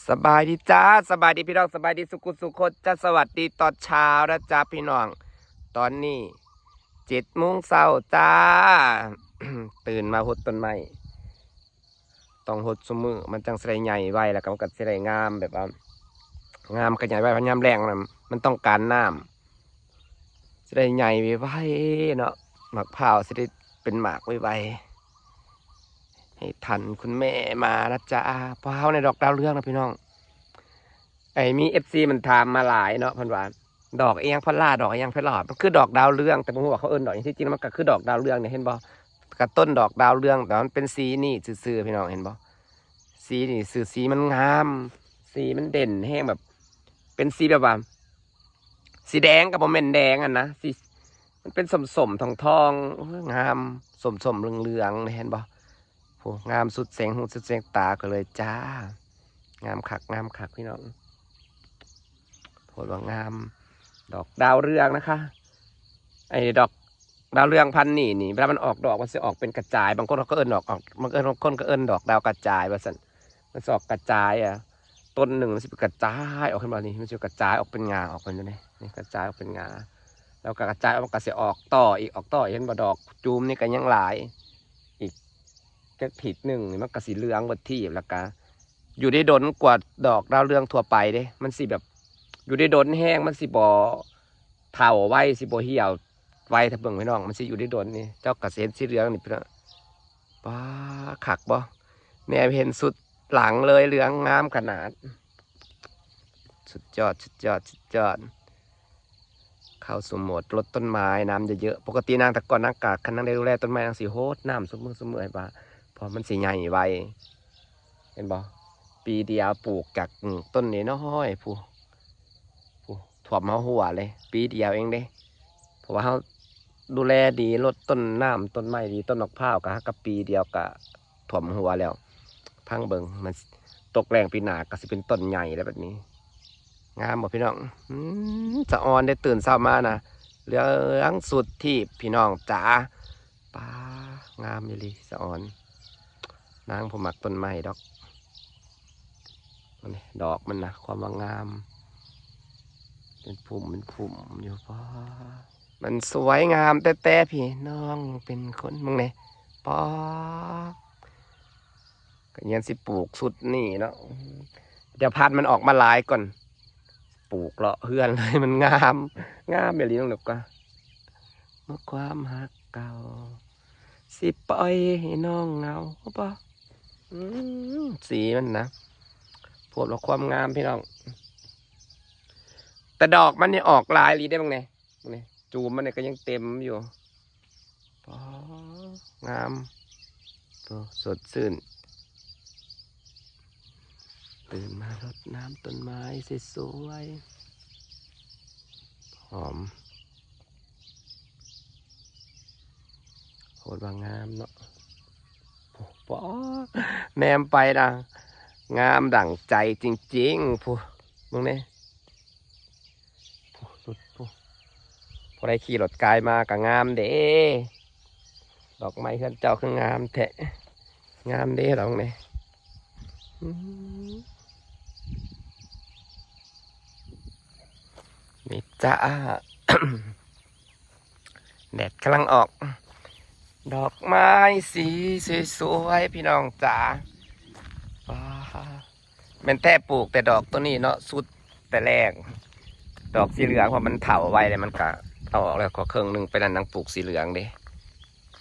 ສະບາຍດີຈ້າ ສະບາຍດີພີ່ນ້ອງ ສະບາຍດີສຸຂຸສຸຄົນຈ້າ ສະຫວັດດີຕອນເຊົ້ານະຈ້າພີ່ນ້ອງ. ຕອນນີ້ເຈັດໂມງເຊົ້າຈ້າ ຕື່ນມາຫົດຕົ້ນໄມ້ ຕ້ອງຫົດຊຸມື້ ມັນຈັ່ງຊິໄດ້ໃຫຍ່ໄວ ແລ້ວກໍມັນກໍຊິໄດ້ງາມ ແບບວ່າງາມ ຂະຫຍາຍໄວ ຍາມແລ້ງນະ ມັນຕ້ອງການນ້ຳ ຊິໄດ້ໃຫຍ່ໄວໆເນາະ ໝາກພ້າວຊິໄດ້ເປັນໝາກໄວໆ ໃຫ້ທັນຄຸນແມ່ມານະຈ໊ະ. ພ້າວໃນດອກດາວເຮືອງນະພີ່ນ້ອງ ໄອ້ມີເອັຟຊີມັນຖາມມາຫຼາຍເນາະ ເພິ່ນວ່າ ດອກອີ່ຫຍັງພະລາ ດອກອີ່ຫຍັງພະລາ ມັນຄືດອກດາວເຮືອງ ແຕ່ບໍ່ຮູ້ວ່າເຂົາເອີ້ນດອກຫຍັງ ທີ່ຈິງມັນກໍຄືດອກດາວເຮືອງນີ້ ເຫັນບໍ່ ກະຕົ້ນດອກດາວເຮືອງ ແຕ່ວ່າມັນເປັນສີນີ້ຊື່ໆ ພີ່ນ້ອງເຫັນບໍ່ ສີນີ້ຊື່ ສີມັນງາມ ສີມັນເດັ່ນແຮງ ແບບເປັນສີແບບວ່າ ສີແດງກໍບໍ່ແມ່ນແດງຫັ້ນນະ ສີ ມັນເປັນສົ້ມໆ ທອງໆ ໂອ້ຍ ງາມ ສົ້ມໆ ເຫຼືອງໆ ນີ້ ເຫັນບໍ່ ໂອ້ ງາມສຸດແສງຫູສຸດແສງຕາຂ້ອຍເລີຍຈ້າ ງາມຄັກ ງາມຄັກ ພີ່ນ້ອງ ໂພດວ່າງາມ ດອກດາວເຮືອງນະຄະ ໄອ້ດອກ ດາວເຮືອງພັນນີ້ນີ້ ເວລາມັນອອກດອກ ມັນຊິອອກເປັນກະຈາຍ ບາງຄົນເຂົາກໍເອີ້ນດອກ ອອກ ບາງເອີ້ນ ບາງຄົນກໍເອີ້ນດອກດາວກະຈາຍວ່າຊັ້ນ ມັນຊິອອກກະຈາຍອະ ຕົ້ນໜຶ່ງມັນຊິເປັນກະຈາຍອອກ ເຫັນບໍ່ນີ້ ມັນຊິກະຈາຍອອກເປັນຫຍ້າອອກເປັນຢູ່ນີ້ ນີ້ກະຈາຍອອກເປັນຫຍ້າ ແລ້ວກໍກະຈາຍອອກ ມັນກໍຊິອອກຕໍ່ອີກ ອອກຕໍ່ອີກ ເຫັນບໍ່ ດອກຈູມນີ້ກໍຍັງຫຼາຍ ອີກຈັກທິດໜຶ່ງນີ້ ມັນກໍຊິເຫຼືອງເບິດທີບ ແລ້ວກໍຢູ່ໄດ້ດົນກວ່າດອກດາວເຮືອງທົ່ວໄປເດ້ ມັນຊິແບບຢູ່ໄດ້ດົນແຮງ ມັນຊິບໍ່ເຖົ້າໄວ ຊິບໍ່ຫ່ຽວ ໄວ້ຖ້າເບິ່ງ ພີ່ນ້ອງ ມັນຊິຢູ່ໄດ້ດົນນີ້ ເຈົ້າກໍຊິເຫັນສີເຫຼືອງນີ້ ພີ່ນ້ອງ ປ້າ ຄັກບໍ່ ແນມເຫັນສຸດຫຼັງເລີຍ ເຫຼືອງງາມຂະໜາດ ສຸດຍອດ ສຸດຍອດ ສຸດຍອດ ເຂົ້າສູ່ໂໝດລົດຕົ້ນໄມ້ນ້ຳເຍີະໆ ປົກກະຕິນາງແຕ່ກ່ອນນາງກະ ຄັນນາງໄດ້ດູແລຕົ້ນໄມ້ ນາງຊິຫົດນ້ຳຊຸມື້ ຊຸມື້ ໃຫ້ວ່າ ເພາະມັນຊິໃຫຍ່ໄວ ເຫັນບໍ່ ປີດຽວປູກຈາກຕົ້ນນ້ອຍໆ ພຸ້ນ ໂອ້ ຖ້ວມເຮົາຫົວເລີຍ ປີດຽວເອງເດ້ ເພາະວ່າເຮົາດູແລດີ ລົດຕົ້ນນ້ຳຕົ້ນໄມ້ດີ ຕົ້ນໝາກພ້າວກໍຫາກະປີດຽວກະຖ້ວມຫົວແລ້ວ ຟັງເບິ່ງ ມັນຕົກແລ້ງປີໜ້າກໍຊິເປັນຕົ້ນໃຫຍ່ແລ້ວບັດນີ້ ງາມບໍ່ພີ່ນ້ອງ ອືມ ສະອອນເດ້ ຕື່ນເຊົ້າມານະ ເຫຼືອງສຸດທີບ ພີ່ນ້ອງຈ໋າ ປ້າ ງາມອີ່ຫຼີສະອອນ ນາງບໍ່ມັກຕົ້ນໄມ້ດອກ ນີ້ ດອກມັນນະ ຄວາມວ່າງາມ ເປັນພຸ່ມເປັນພຸ່ມຢູ່ ປ້າ ມັນສວຍງາມແຕ່ໆ ພີ່ນ້ອງເປັນຄົນເບິ່ງແດ່ ປ້າ ກໍຍັງຊິປູກຊຸດນີ້ເນາະ ດຽວພັນມັນອອກມາຫຼາຍກ່ອນ ປູກເລາະເຮືອນເລີຍ ມັນງາມ ງາມອີ່ຫຼີນ້ອງນົກກະ ເມື່ອຄວາມຮັກເກົ່າ ຊິປ່ອຍໃຫ້ນ້ອງເຫງົາບໍ່ ອືມ ສີມັນນະ ໂພດວ່າຄວາມງາມ ພີ່ນ້ອງ ແຕ່ດອກມັນນີ້ອອກຫຼາຍອີ່ຫຼີເດ້ ເບິ່ງແດ່ ເບິ່ງແດ່ ຈູມມັນນີ້ກໍຍັງເຕັມຢູ່ ປ້າ ງາມ ໂອ້ ສົດຊື່ນ ຕື່ນມາລົດນ້ຳຕົ້ນໄມ້ສວຍໆ ຫອມ ໂພດວ່າງາມເນາະ ໂອ້ ປ້າ ແນມໄປນະ ງາມດັ່ງໃຈຈິງໆ ພຸ້ນ ເບິ່ງແດ່ ພຸ້ນ ສຸດ ພຸ້ນ ຜູ້ໃດຂີ່ລົດກາຍມາກໍງາມເດ້ ດອກໄມ້ເຮືອນເຈົ້າຄືງາມແທ້ ງາມເດ້ ດອກນີ້ ອືມ ນີ້ຈ້າ ແດດກຳລັງອອກ ດອກໄມ້ສີສວຍໆ ພີ່ນ້ອງຈ໋າ ວ້າ ແມ່ນແທ້ ປູກແຕ່ດອກໂຕນີ້ເນາະ ສຸດແຕ່ແລກ ດອກສີເຫຼືອງ ເພາະມັນເຖົ້າໄວແລ້ວ ມັນກະເອົາອອກແລ້ວ ກໍເຄິ່ງໜຶ່ງໄປນັ້ນ ນາງປູກສີເຫຼືອງເດ້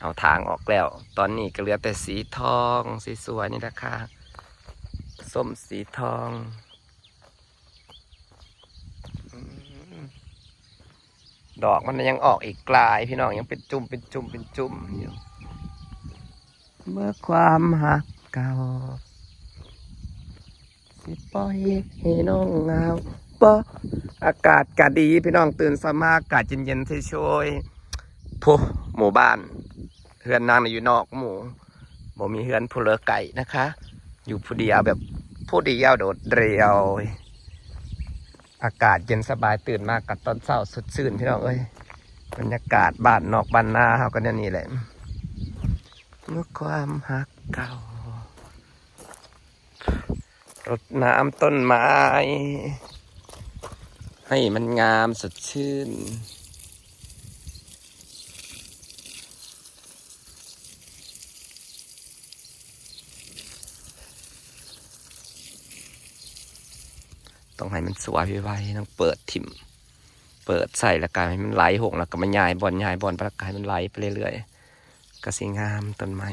ເອົາຖາງອອກແລ້ວ ຕອນນີ້ກໍເຫຼືອແຕ່ສີທອງ ສວຍໆ ນີ້ລະຄ່ະ ສົ້ມສີທອງ ອືມ ດອກມັນຍັງອອກອີກຫຼາຍ ພີ່ນ້ອງ ຍັງເປັນຈຸ່ມ ເປັນຈຸ່ມ ເປັນຈຸ່ມຢູ່ ເມື່ອຄວາມຮັກເກົ່າ ຊິປ່ອຍໃຫ້ນ້ອງເຫງົາບໍ່ ອາກາດກະດີ ພີ່ນ້ອງ ຕື່ນເຊົ້າມາອາກາດເຢັນໆ ໂຊຍໆ ໂພ ໝູ່ບ້ານ ເຮືອນນາງນີ້ຢູ່ນອກໝູ່ ບໍ່ມີເຮືອນຜູ້ໃດໃກ້ນະຄະ ຢູ່ຜູ້ດຽວ ແບບຜູ້ດຽວໂດດດ່ຽວ ອາກາດເຢັນສະບາຍ ຕື່ນມາກັບຕອນເຊົ້າສົດຊື່ນ ພີ່ນ້ອງເອີຍ ບັນຍາກາດບ້ານນອກບ້ານນາເຮົາກໍແນວນີ້ແຫຼະ ເມື່ອຄວາມຮັກເກົ່າ รดน้ำต้นไม้ ให้มันงามสดชื่น ต้องให้มันสวยไวๆ ต้องเปิดถิ่ม เปิดใส่แล้วก็ให้มันไหลหง แล้วก็มาย้ายบ่อน ย้ายบ่อนไป แล้วก็ให้มันไหลไปเรื่อยๆ ก็สิงามต้นไม้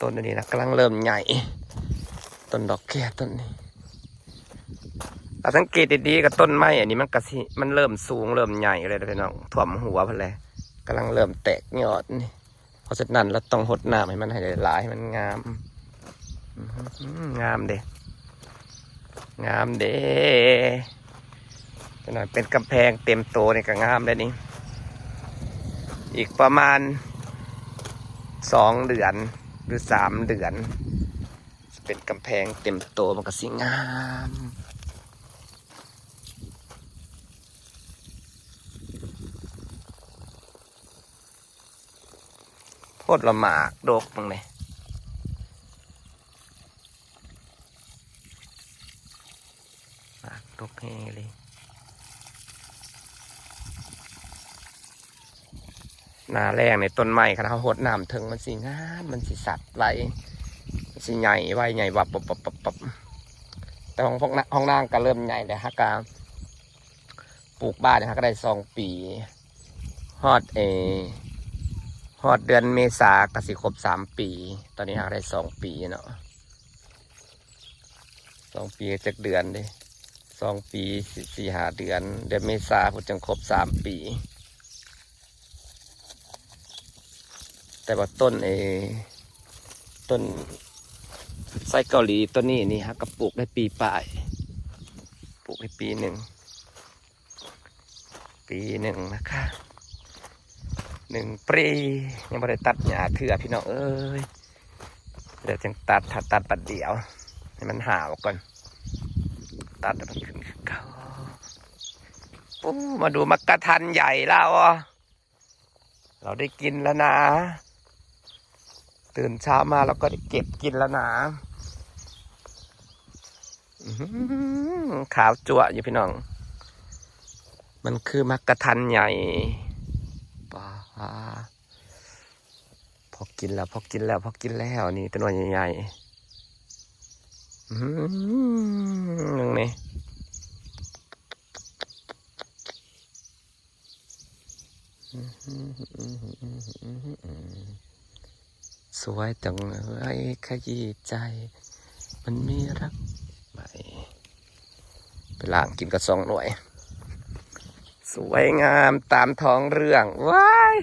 ต้นอันนี้นะ กำลังเริ่มใหญ่ ต้นดอกแคต้นนี้ ถ้าสังเกตดีๆ ก็ต้นไม้อันนี้มันก็สิ มันเริ่มสูง เริ่มใหญ่เลยนะพี่น้อง ท่วมหัวพุ้นแหละ กำลังเริ่มแตกยอดนี่ เพราะฉะนั้นเราต้องรดน้ำให้มันให้หลายๆ ให้มันงาม อื้อหือ งามเด้ งามเด้ จักหน่อยเป็นกำแพงเต็มโตนี่ก็งามแล้วนี่ อีกประมาณสองเดือนหรือสามเดือน เป็นกำแพงเต็มโตมันก็สิงาม โพดละหมากดกมึงนี่ หมากดกแฮงอีหลี หน้าแล้งนี่ต้นไม้คันเฮารดน้ำเถิงมันสิงาม มันสิสัดไว มันสิใหญ่ไว ใหญ่วับปับปับปับปับ แต่ของพวกน- ของนางก็เริ่มใหญ่แล้ว หากะปลูกบ้านนี่หากะได้สองปี ฮอด เอ ฮอดเดือนเมษาก็สิครบสามปี ตอนนี้หากะได้สองปีเนาะ สองปีจักเดือนเด้ สองปี สี่ สี่ ห้าเดือน เดือนเมษาพุ้นจั่งครบสามปี แต่ว่าต้น เอ ต้นไซเกาหลีต้นนี้นี่ หากะปลูกได้ปีปลาย ปลูกได้ปีหนึ่ง ปีหนึ่งนะคะ หนึ่งปี ยังบ่ได้ตัดหญ้าเทื่อพี่น้องเอ้ย เดี๋ยวจั่งตัด ถ้าตัดบัดเดียว ให้มันหาวก่อน ตัดแล้วมันขึ้นคือเก่า ปู๊ มาดูหมากกระทันใหญ่เรา เราได้กินแล้วนะ ตื่นเช้ามาเราก็ได้เก็บกินแล้วนะ อื้อหือ ขาวจั๊วะอยู่พี่น้อง มันคือหมากกระทันใหญ่ ป๊า พอกินแล้ว พอกินแล้ว พอกินแล้ว นี่ตัวน้อยใหญ่ๆ อื้อหือ หนึ่งนี่ สวยจังเลย ขยี้ใจ มันมีรักใหม่ ไปล้างกินก็สองหน่วย สวยงามตามท้องเรื่อง ว้าย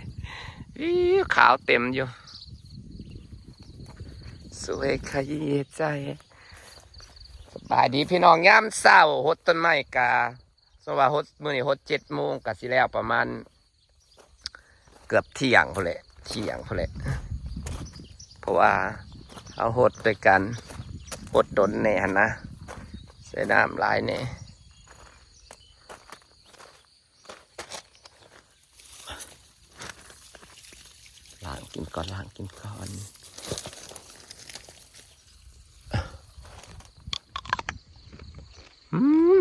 อี๋ ขาวเต็มอยู่ สวยขยี้ใจ สบายดีพี่น้อง ยามเช้าหดต้นไม้กะ สมมุติว่าหด มื้อนี้หดเจ็ดโมง กะสิแล้วประมาณเกือบเที่ยงพุ้นแหละ เที่ยงพุ้นแหละ เพราะว่าเฮาหดด้วยกัน หดดนแหน่หั้นนะ ใส่น้ำหลายแหน่ ล้างกินก่อน ล้างกินก่อน อืม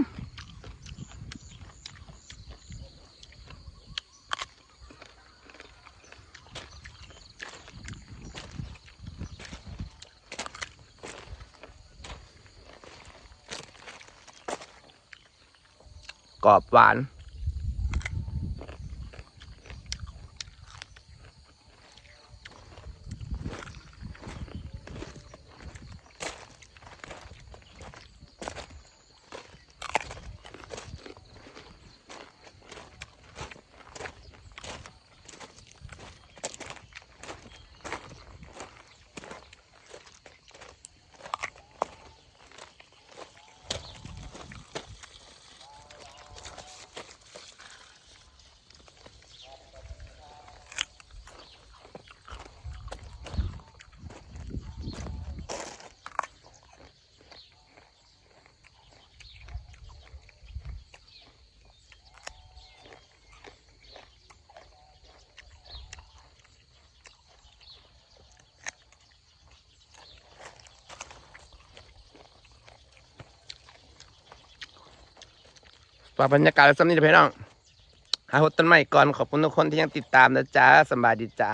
กรอบหวาน ຝາກບັນຍາກາດໄວ້ສ່ຳນີ້ເດີພີ່ນ້ອງ ຫາພົບກັນໃໝ່ກ່ອນ ຂອບຄຸນທຸກຄົນທີ່ຍັງຕິດຕາມນະຈ້າ ສຳບາຍດີຈ້າ.